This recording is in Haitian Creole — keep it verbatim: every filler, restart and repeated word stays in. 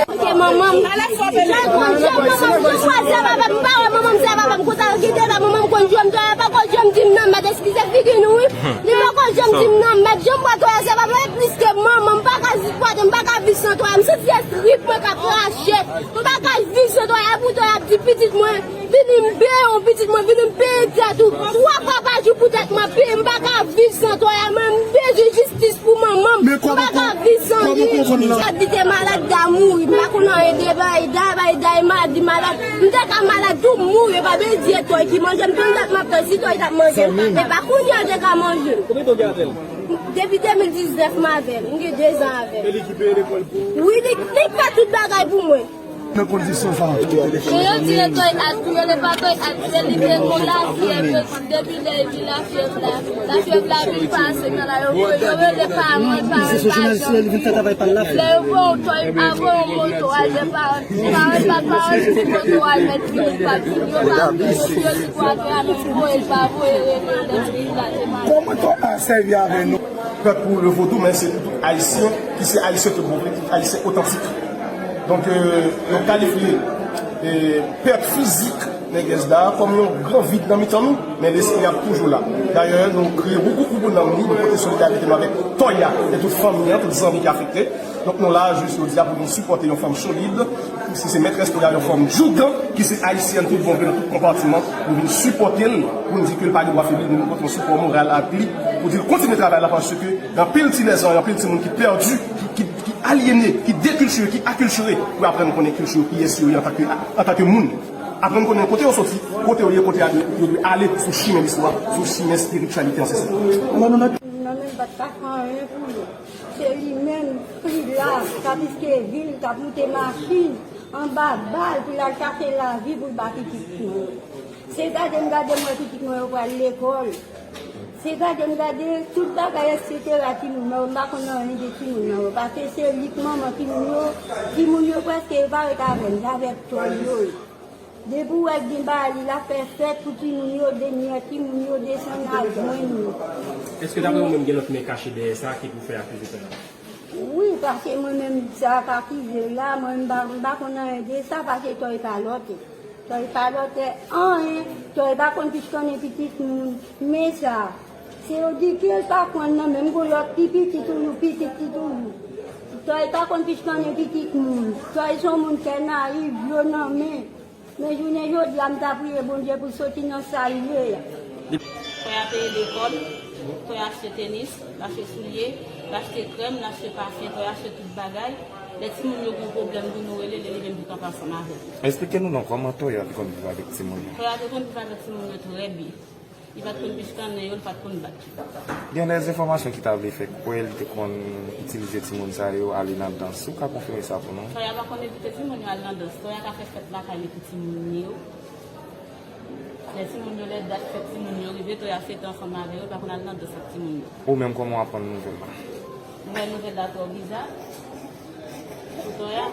Kote manman m? Jan manman m, jan manman m, jan chwazi avè m, m pa wè manman m se avè m konsa, kite la, manman m konn jwe m, twa pa konn jwe m, di m nan, mèt eskize figi nou, wi. Li pa konn jwe m, di m nan, mèt jan m wè twa se avè m, e plis ke manman m, m pa ka sipòte, m pa ka viv san twa, m santi se trip mwen k ap rache, m pa ka viv san twa, e pou twa ap di pitit mwen. Vini m peye yon pitit mwen, vini m peye tèt ou. Twa fwa pa jou pou tèt mwen peye, m pa ka viv san twa a, mwen m bezwen jistis pou manman m. M pa ka viv san li. Tèt li te malad, li ta mouri. M pa konn anyen de bagay, da, bagay, da, e malad, li malad. M te ka malad tou, mouri, e pa bezwen di e twa ki manje m, tout dat m ap tann si twa t ap manje m. E pa kounye a l te ka manje m. Depi de mil diznèf m avè l, m gen de zan avè l. E li ki peye lekòl pou ou? Wi, li, li fè tout bagay pou mwen. Nan kondisyon sa a. Men yo di e Toy Art, yo le pa Toy Art, se li te gon lafyèv, yo di depi lè epi lafyèv la, lafyèv la vin pase nan la, yo voye, yo rele paran, paran pa janm vini. Lè yo voye yon Toy Art, voye yon moto al, men paran, paran pa, paran di moto al mèt vini, pa vini, yo pa vini, yo di kwa ke a, men voye, pa voye, rele, lè vini la, te pa. Kòman Toy Art sèvi avè nou? Pèp pou le vodou, men se pou tout Ayisyen, ki se Ayisyen tout bon vre, tout Ayisyen otantik. Donk, euh, nou kalifye, euh, pèt fizik nègès da kòm yon gran vid nan mitan nou, men lespri ap toujou la. Dayè, nou kriye woukoukoukou nan nou, nou pote solidarite nou avèk Toya e tout fanmi an, tout zanmi ki afekte. Donk, nou la jis jodi a pou nou sipòte yon fanm solid, ki se mètrès Toya, yon fanm djougan, ki se Ayisyèn tout bon vre nan tout konpatiman. Nou vin sipòte l, pou nou di ke l pa gen dwa febli, nou pote yon sipò moral ak li, pou di l kontinye travay la, paske gen anpil ti lèzan, gen anpil timoun ki pèdi, ki, ki, ki alyene, ki dekiltire, ki akiltire, pou aprann konnen kilti yo, kiyès yo ye antanke, antanke moun. Aprann konnen kote yo soti, kote yo ye, kote yo dwe ale sou chimen listwa, sou chimen espirityalite ansestral. Nan men pa t ka fè anyen pou yo. Se li menm ki la, k ap riske vi l, k ap moute machin anba bal pou l al chache lavi pou l ba pitit nou. Se gade m gade m wè pitit mwen yo pral lekòl. Se gade m gade tout bagay, etsetera, timoun mwen yo, m pa konn anyen de timoun mwen yo, paske se li k manman timoun yo, timoun yo prèske yo pa ret avè m, se avèk tòy yo ye. Depi w wè gen bagay li la fè fèt pou timoun yo, denyè timoun yo desann al jwenn yo. Èske daprè ou menm gen lòt men kache dèyè sa ki pou fè akize tòy la? Wi, paske mwen menm sa k akize la, mwen m pa, m pa konn anyen de sa, paske tòy pa lòte. Tòy pa lòte anyen, tòy pa konn pichkannen pitit moun. Men sa, se yo di ke l pa konn nan menm gon lòt ki pitit toujou, pitit ki toujou. Tòy pa konn pichkannen pitit moun. Tòy se yon moun trè nayiv, dlo nan men. Men jounen jodi a, m ta priye Bondye pou l soti nan sa l ye a. Tòy a peye lekòl, Tòy a achte tenis, l achte soulye, l achte krèm, l achte pafen, Tòy a achte tout bagay. Lè timoun yo gen pwoblèm pou nou rele, li, li menm ki kanpe ansanm avè l. Esplike nou non, kòman Toya te konn viv avèk timoun yo? Toya te konn viv avèk timoun yo trè byen. Li pa t konn pichkannen yo, li pa t konn bat yo. Gen de enfòmasyon ki ta vle fè kwè li te konn itilize timoun sa yo ale nan dans. Ou ka konfime sa pou nou? Toya pa konn envite timoun yo al nan dans. Toya ka fè fèt lakay li pou timoun yo. Lè timoun yo, lè dat fèt timoun yo rive, Toya fete ansanm avè yo, li pa konn al nan dans ak timoun yo. Ou menm, kòman w aprann nouvèl la? Mwen wè nouvèl la twò biza pou Toya.